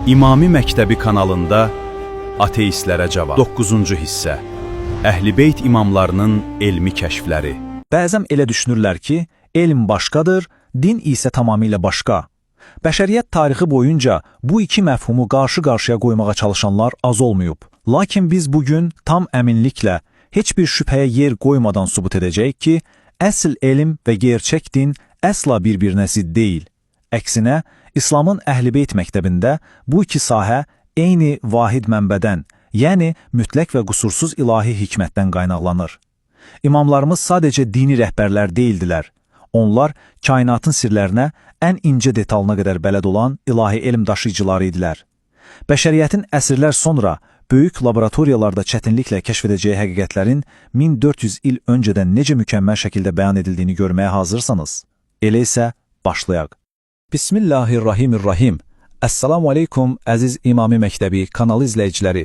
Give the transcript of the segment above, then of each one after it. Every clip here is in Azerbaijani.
İmami Məktəbi kanalında ateistlərə cavab. 9-cu hissə. Əhl-i Beyt imamlarının elmi kəşfləri. Bəzən elə düşünürlər ki, elm başqadır, din isə tamamilə başqa. Bəşəriyyət tarixi boyunca bu iki məfhumu qarşı-qarşıya qoymağa çalışanlar az olmayıb. Lakin biz bugün tam əminliklə, heç bir şübhəyə yer qoymadan sübut edəcəyik ki, əsl elm və gerçək din əsla bir-birinə zidd deyil. Əksinə, İslamın Əhl-i Beyt məktəbində bu iki sahə eyni vahid mənbədən, yəni mütləq və qüsursuz ilahi hikmətdən qaynaqlanır. İmamlarımız sadəcə dini rəhbərlər deyildilər. Onlar kainatın sirlərinə ən incə detalına qədər bələd olan ilahi elm daşıyıcıları idilər. Bəşəriyyətin əsrlər sonra böyük laboratoriyalarda çətinliklə kəşf edəcəyi həqiqətlərin 1400 il öncədən necə mükəmməl şəkildə bəyan edildiyini görməyə hazırsanız, elə isə başlayaq. Bismillahirrahmanirrahim. Əssalamu aleykum əziz İmami Məktəbi kanalı izləyiciləri.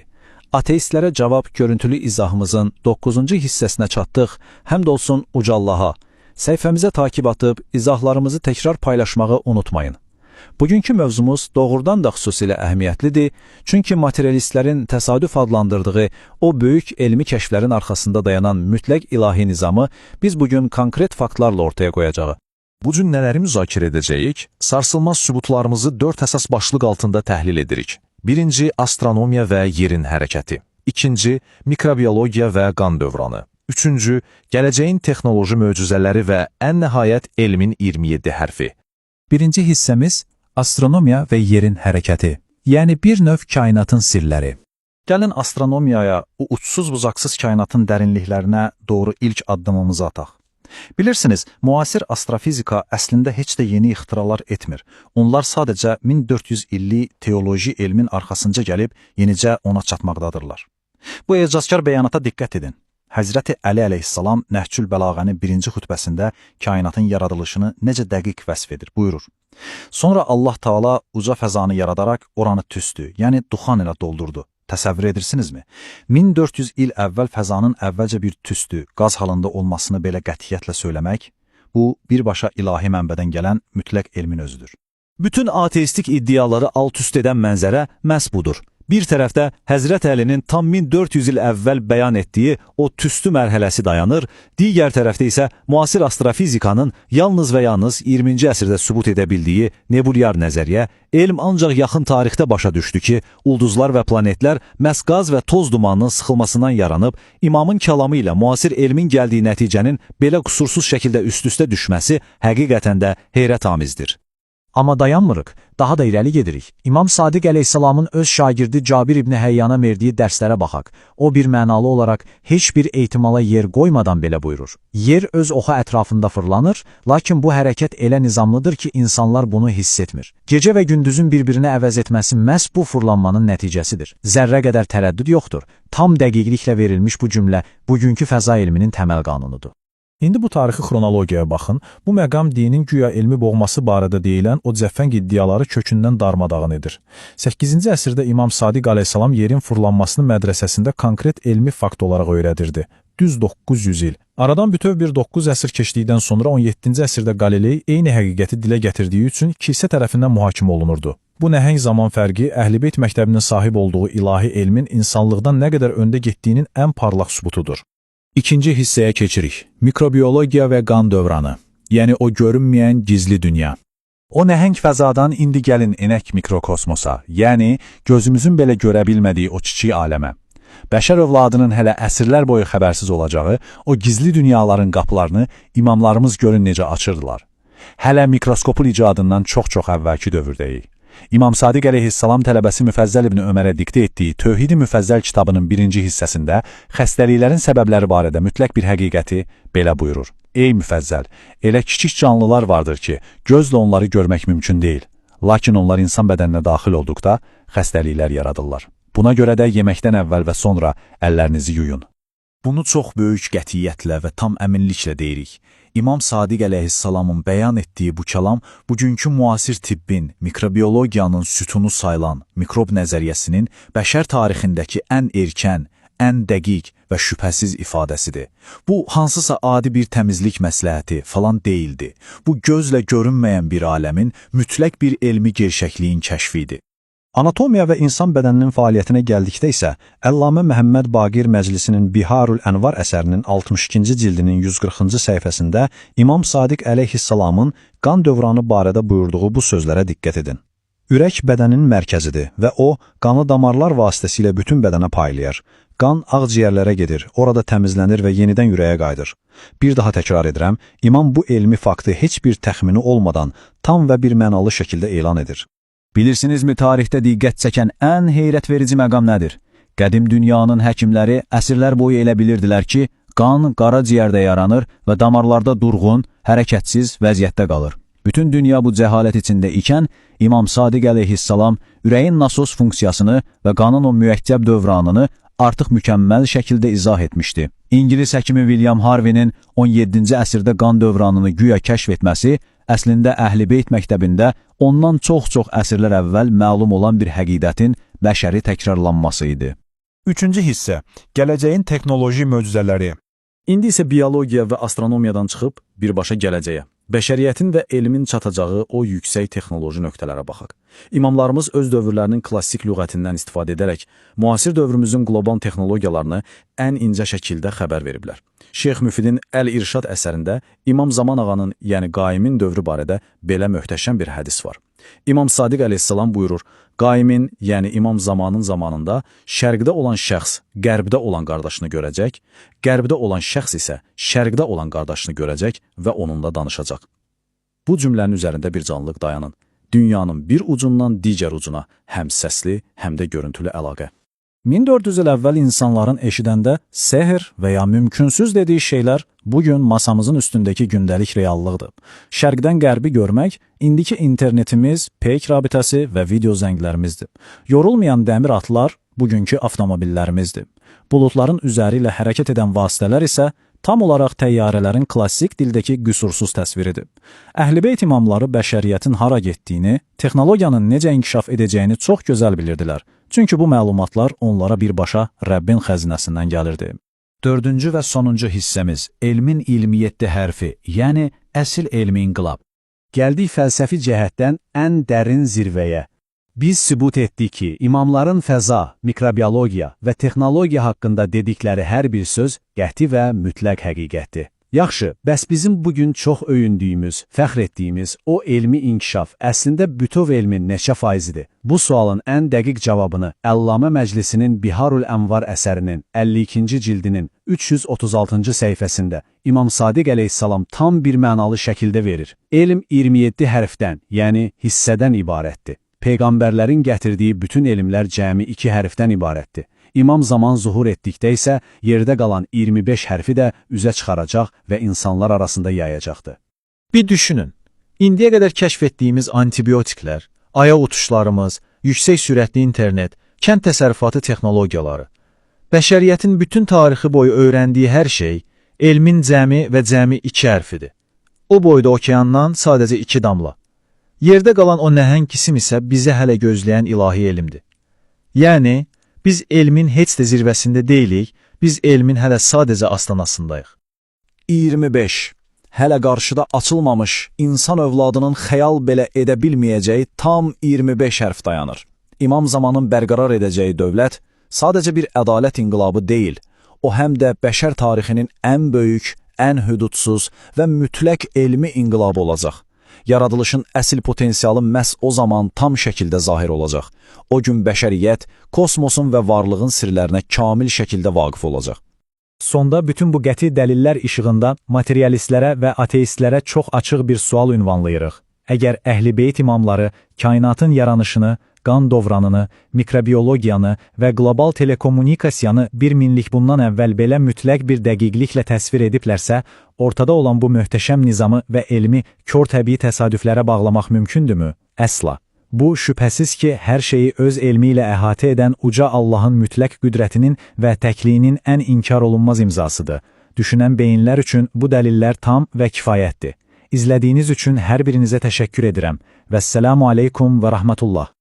Ateistlərə cavab görüntülü izahımızın 9-cu hissəsinə çatdıq. Həmd olsun uca Allaha. Səhifəmizə takip atıb izahlarımızı təkrar paylaşmağı unutmayın. Bugünkü mövzumuz doğrudan da xüsusilə əhəmiyyətlidir, çünki materialistlərin təsadüf adlandırdığı o böyük elmi kəşflərin arxasında dayanan mütləq ilahi nizamı biz bugün konkret faktlarla ortaya qoyacağıq. Bu gün nələri müzakirə edəcəyik? Sarsılmaz sübutlarımızı 4 əsas başlıq altında təhlil edirik. Birinci, astronomiya və yerin hərəkəti. İkinci, mikrobiologiya və qan dövranı. Üçüncü, gələcəyin texnoloji möcüzələri və ən nəhayət elmin 27 hərfi. Birinci hissəmiz astronomiya və yerin hərəkəti, yəni bir növ kainatın sirləri. Gəlin astronomiyaya, o uçsuz-bucaqsız kainatın dərinliklərinə doğru ilk addımımızı ataq. Bilirsiniz, müasir astrofizika əslində heç də yeni ixtiralar etmir. Onlar sadəcə 1400 illik teoloji elmin arxasınca gəlib yenicə ona çatmaqdadırlar. Bu ecazkar bəyanata diqqət edin. Həzrəti Əli əleyhissalam Nəhcül Bəlağənin birinci xutbəsində kainatın yaradılışını necə dəqiq vəsf edir, buyurur. Sonra Allah Taala uca fəzanı yaradaraq oranı tüstü, yəni duxan ilə doldurdu. Təsəvvür edirsinizmi? 1400 il əvvəl fəzanın əvvəlcə bir tüstü, qaz halında olmasını belə qətiyyətlə söyləmək, bu birbaşa ilahi mənbədən gələn mütləq elmin özüdür. Bütün ateistik iddiaları alt-üst edən mənzərə məhz budur. Bir tərəfdə Həzrət Əlinin tam 1400 il əvvəl bəyan etdiyi o tüstü mərhələsi dayanır, digər tərəfdə isə müasir astrofizikanın yalnız və yalnız 20-ci əsrdə sübut edə bildiyi nebulyar nəzəriyyə, elm ancaq yaxın tarixdə başa düşdü ki, ulduzlar və planetlər məhz qaz və toz dumanının sıxılmasından yaranıb, imamın kəlamı ilə müasir elmin gəldiyi nəticənin belə qüsursuz şəkildə üst-üstə düşməsi həqiqətən də heyrətamizdir. Amma dayanmırıq, daha da irəli gedirik. İmam Sadiq əleyhissalamın öz şagirdi Cabir ibn Həyyana verdiyi dərslərə baxaq. O bir mənalı olaraq heç bir ehtimala yer qoymadan belə buyurur. Yer öz oxu ətrafında fırlanır, lakin bu hərəkət elə nizamlıdır ki, insanlar bunu hiss etmir. Gecə və gündüzün bir-birini əvəz etməsi məhz bu fırlanmanın nəticəsidir. Zərrə qədər tərəddüd yoxdur. Tam dəqiqliklə verilmiş bu cümlə bugünkü fəza elminin təməl qanunudur. İndi bu tarixi xronologiyaya baxın. Bu məqam dinin güya elmi boğması barədə deyilən o cəfəng iddiaları kökündən darmadağın edir. 8-ci əsrdə İmam Sadiq əleyhissalam yerin fırlanmasını mədrəsəsində konkret elmi fakt olaraq öyrədirdi. Düz 900 il. Aradan bütöv bir 9 əsr keçdikdən sonra 17-ci əsrdə Qaliley eyni həqiqəti dilə gətirdiyi üçün kilsə tərəfindən mühakimə olunurdu. Bu nəhəng zaman fərqi Əhl-i Beyt məktəbinin sahib olduğu ilahi elmin insanlıqdan nə qədər öndə getdiyinin ən parlaq sübutudur. İkinci hissəyə keçirik. Mikrobiologiya və qan dövranı. Yəni o görünməyən gizli dünya. O nəhəng fəzadan indi gəlin enək mikrokosmosa, yəni gözümüzün belə görə bilmədiyi o kiçik aləmə. Bəşər övladının hələ əsrlər boyu xəbərsiz olacağı o gizli dünyaların qapılarını imamlarımız görün necə açırdılar. Hələ mikroskopun icadından çox-çox əvvəlki dövrdəyik. İmam Sadiq əleyhissalam tələbəsi Müfəzzəl ibn Ömərə diktə etdiyi Tövhid-i Müfəzzəl kitabının birinci hissəsində xəstəliklərin səbəbləri barədə mütləq bir həqiqəti belə buyurur. Ey Müfəzzəl, elə kiçik canlılar vardır ki, gözlə onları görmək mümkün deyil. Lakin onlar insan bədəninə daxil olduqda xəstəliklər yaradırlar. Buna görə də yeməkdən əvvəl və sonra əllərinizi yuyun. Bunu çox böyük qətiyyətlə və tam əminliklə deyirik. İmam Sadiq əleyhissalamın bəyan etdiyi bu kəlam bugünkü müasir tibbin, mikrobiologiyanın sütunu sayılan mikrob nəzəriyyəsinin bəşər tarixindəki ən erkən, ən dəqiq və şübhəsiz ifadəsidir. Bu hansısa adi bir təmizlik məsləhəti falan deyildi. Bu gözlə görünməyən bir aləmin mütləq bir elmi gerçəkliyin kəşfi idi. Anatomiya və insan bədəninin fəaliyyətinə gəldikdə isə Əllamə Məhəmməd Baqir Məclisinin Biharül Ənvar əsərinin 62-ci cildinin 140-cı səhifəsində İmam Sadiq əleyhissalamın qan dövranı barədə buyurduğu bu sözlərə diqqət edin. Ürək bədənin mərkəzidir və o, qanı damarlar vasitəsilə bütün bədənə paylayır. Qan ağciyərlərə gedir, orada təmizlənir və yenidən ürəyə qayıdır. Bir daha təkrar edirəm, imam bu elmi faktı heç bir təxmini olmadan tam və bir mənalı şəkildə elan edir. Bilirsinizmi tarixdə diqqət çəkən ən heyrətverici məqam nədir? Qədim dünyanın həkimləri əsrlər boyu elə bilirdilər ki, qan qaraciyərdə yaranır və damarlarda durğun, hərəkətsiz vəziyyətdə qalır. Bütün dünya bu cəhalət içində ikən İmam Sadiq əleyhissalam ürəyin nasos funksiyasını və qanın o müəkkəb dövranını artıq mükəmməl şəkildə izah etmişdi. İngilis həkimi William Harvey'nin 17-ci əsrdə qan dövranını güya kəşf etməsi əslində Əhl-i Beyt məktəbində ondan çox-çox əsrlər əvvəl məlum olan bir həqiqətin bəşəri təkrarlanması idi. Üçüncü hissə: Gələcəyin texnoloji möcüzələri. İndi isə biologiya və astronomiyadan çıxıb birbaşa gələcəyə, bəşəriyyətin və elmin çatacağı o yüksək texnoloji nöqtələrə baxaq. İmamlarımız öz dövrlərinin klassik lüğətindən istifadə edərək müasir dövrümüzün qlobal texnologiyalarını ən incə şəkildə xəbər veriblər. Şeyx Müfidin Əl-İrşad əsərində İmam Zaman ağanın, yəni Qaimin dövrü barədə belə möhtəşəm bir hədis var. İmam Sadiq əleyhissalam buyurur, Qaimin, yəni İmam Zamanın zamanında şərqdə olan şəxs qərbdə olan qardaşını görəcək, qərbdə olan şəxs isə şərqdə olan qardaşını görəcək və onunla danışacaq. Bu cümlənin üzərində bir canlılıq dayanın. Dünyanın bir ucundan digər ucuna həm səsli, həm də görüntülü əlaqə. 1400 il əvvəl insanların eşidəndə sehr və ya mümkünsüz dediyi şeylər bugün masamızın üstündəki gündəlik reallıqdır. Şərqdən qərbi görmək indiki internetimiz, peyk rabitəsi və video zənglərimizdir. Yorulmayan dəmir atlar bugünkü avtomobillərimizdir. Buludların üzəri ilə hərəkət edən vasitələr isə tam olaraq təyyarələrin klassik dildəki qüsursuz təsviridir. Əhl-i Beyt imamları bəşəriyyətin hara getdiyini, texnologiyanın necə inkişaf edəcəyini çox gözəl bilirdilər. Çünki bu məlumatlar onlara birbaşa Rəbbin xəzinəsindən gəlirdi. Dördüncü və sonuncu hissəmiz elmin 27 hərfi, yəni əsl elmi inqilab. Gəldik fəlsəfi cəhətdən ən dərin zirvəyə. Biz sübut etdik ki, imamların fəza, mikrobiologiya və texnologiya haqqında dedikləri hər bir söz qəti və mütləq həqiqətdir. Yaxşı, bəs bizim bugün çox öyündüyümüz, fəxr etdiyimiz o elmi inkişaf əslində bütöv elmin neçə faizidir? Bu sualın ən dəqiq cavabını Əllamə Məclisinin Biharül Ənvar əsərinin 52-ci cildinin 336-cı səhifəsində İmam Sadiq əleyhissalam tam bir mənalı şəkildə verir. Elm 27 hərfdən, yəni hissədən ibarətdir. Peyğəmbərlərin gətirdiyi bütün elmlər cəmi 2 hərfdən ibarətdir. İmam zaman zuhur etdikdə isə yerdə qalan 25 hərfi də üzə çıxaracaq və insanlar arasında yayacaqdır. Bir düşünün, indiyə qədər kəşf etdiyimiz antibiotiklər, aya uçuşlarımız, yüksək sürətli internet, kənd təsərrüfatı texnologiyaları, bəşəriyyətin bütün tarixi boyu öyrəndiyi hər şey elmin cəmi və cəmi 2 hərfidir. O boyda okeandan sadəcə 2 damla. Yerdə qalan o nəhəng kisim isə bizə hələ gözləyən ilahi elmdir. Yəni, biz elmin heç də zirvəsində deyilik, biz elmin hələ sadəcə astanasındayıq. 25. Hələ qarşıda açılmamış, insan övladının xəyal belə edə bilməyəcəyi tam 25 hərf dayanır. İmam zamanın bərqərar edəcəyi dövlət sadəcə bir ədalət inqilabı deyil, o həm də bəşər tarixinin ən böyük, ən hüdudsuz və mütləq elmi inqilabı olacaq. Yaradılışın əsl potensialı məhz o zaman tam şəkildə zahir olacaq. O gün bəşəriyyət kosmosun və varlığın sirlərinə kamil şəkildə vaqif olacaq. Sonda bütün bu qəti dəlillər işığında materialistlərə və ateistlərə çox açıq bir sual ünvanlayırıq. Əgər Əhl-i Beyt imamları kainatın yaranışını, qan dovranını, mikrobiologiyanı və qlobal telekommunikasiyanı bir minlik bundan əvvəl belə mütləq bir dəqiqliklə təsvir ediblərsə, ortada olan bu möhtəşəm nizamı və elmi kör təbii təsadüflərə bağlamaq mümkündürmü? Əsla. Bu, şübhəsiz ki, hər şeyi öz elmi ilə əhatə edən uca Allahın mütləq qüdrətinin və təkliyinin ən inkar olunmaz imzasıdır. Düşünən beyinlər üçün bu dəlillər tam və kifayətdir. İzlədiyiniz üçün hər birinizə təşəkkür edirəm. Vəssalamu aleykum və rəhmətullah.